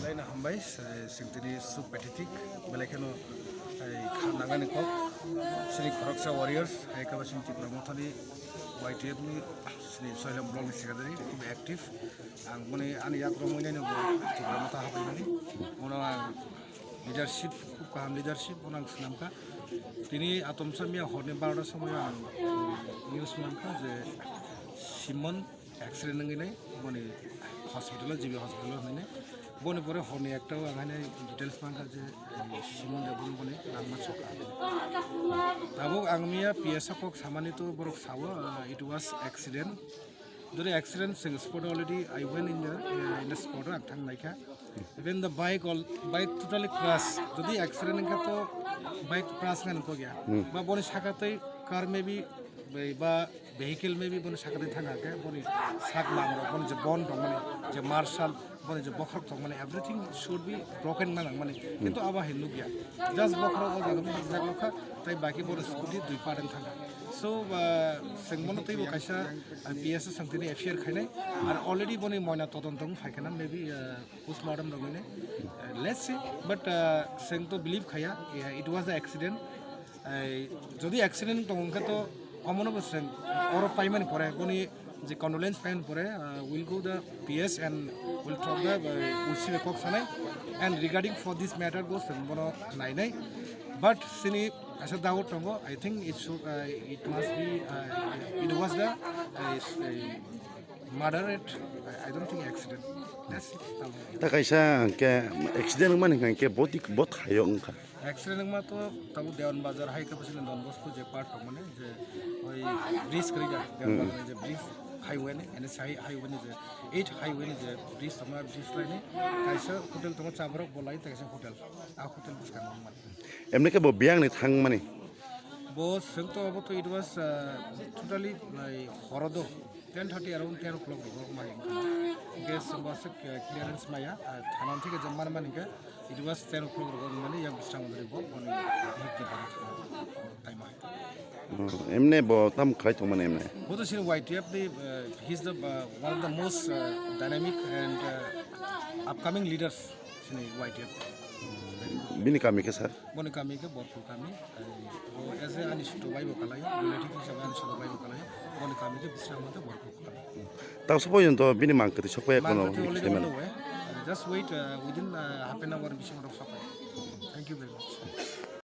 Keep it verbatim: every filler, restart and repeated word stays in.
Laina hambai, eh, sing tini sub pathetic, belai kheno, eh, kha nangani kok, sini khoroksa warriors, hai kaba sing Tipra Mothani Y T F ni, sini Soilam Block ni secretary, khub active. Ang boni ani yak romwi nai no bo Tipra Motha habai mani. Bono ang leadership, khub kaham leadership, bono ang swnam kha. Tini atomsa miya horni barota somoyo ang news man kha je Simon accident wngwi nai, boni hospital o, G B hospital o hinwi nai. Boni pore horni ekta o ang haino details man kha je, eh, Simon Debbarma boni langma sok kha. Tabuk ang miya P S o kok samani to borok sao, ah, it was accident. Jodi accident sing spot already, I went in the, eh, in the spot, ang thang nai kha. Even the bike, all bike totally crash. Jodi accident wngkha to bike crash wngkha nang kok ya. Hmm. Ba boni saka tei car maybe, bai ba vehicle maybe boni saka tei thang kha, boni sak mang rok, boni je bone rok mani, je marshal, boni je bokhorok tong mani, everything should be broken manang mani. Kintu abo hai nuk ya. Just bokhorok o jaga phunukjak nokha, tei baki boni scooty dui part wng thang kha. So, ah, seng bono tei bo kaisa, ah, P S o seng tini F I R khainai. Ar already boni moina todonto wng phai khana, maybe, ah, postmortem rok hwnwi, uh, let's see, but, uh, seng to believe khaya, yeah, it was the accident. Ai, jodi accident tong wngkha to omono bo seng oro paimani pore, boni je condolence paimani pore, uh, we'll go the P S and we'll talk the, uh, O C bai kok sanai. And regarding for this matter, bo seng bono nainai. But sini asa doubt tongo, I think it should, uh, it must be, uh, it was the, uh, is, uh, Murder rate, I, I don't think accident. That's it. Tamo. Ta kaisa ke accident wngmani hwnkha khe boti bot hayo wngkha. Accident wngma to tamo Dewan Bazar hai kapasini Don Bosco je part tongmani je oi bridge kwrwi da, Dewan Bazar ni je bridge highway ni, N H highway ni je eight highway ni je bridge tongma, bridge laini kaisa hotel tongo, chaborok bolai ta kaisa hotel, a hotel bwskango wngmani. Emni khe bo biyang ni thangmani. Bo swk to obo to it was, uh, totally, like, horo do. Ten thirty around ten o'clock rogo mai wngkha. Hingke swk bo swk, uh, clearance maya, uh, thana thike jemma mani hingke it was ten o'clock rogo mani yak bisram dori bo boni hik di bani time hai. Hmm, emne bo tam khlai thong mani emne. Bo to sini Y T F the, uh, he's the, uh, one of the most, uh, dynamic and, uh, upcoming leaders sini Y T F. Bini kami khe sir? Boni kami khe Borphu kami. Ai, bo as a ani suto bai bo kalai, relative hisabe ani suto bai bo kalai. Boni kami khe Bisramghat Borphu kami. Tao se porjonto bini mang kwtwi sok paiya kono. Mang kwtwi already on the way. Uh, just wait, uh, within, uh, half an hour bisingo rok sok pai. Thank you very much.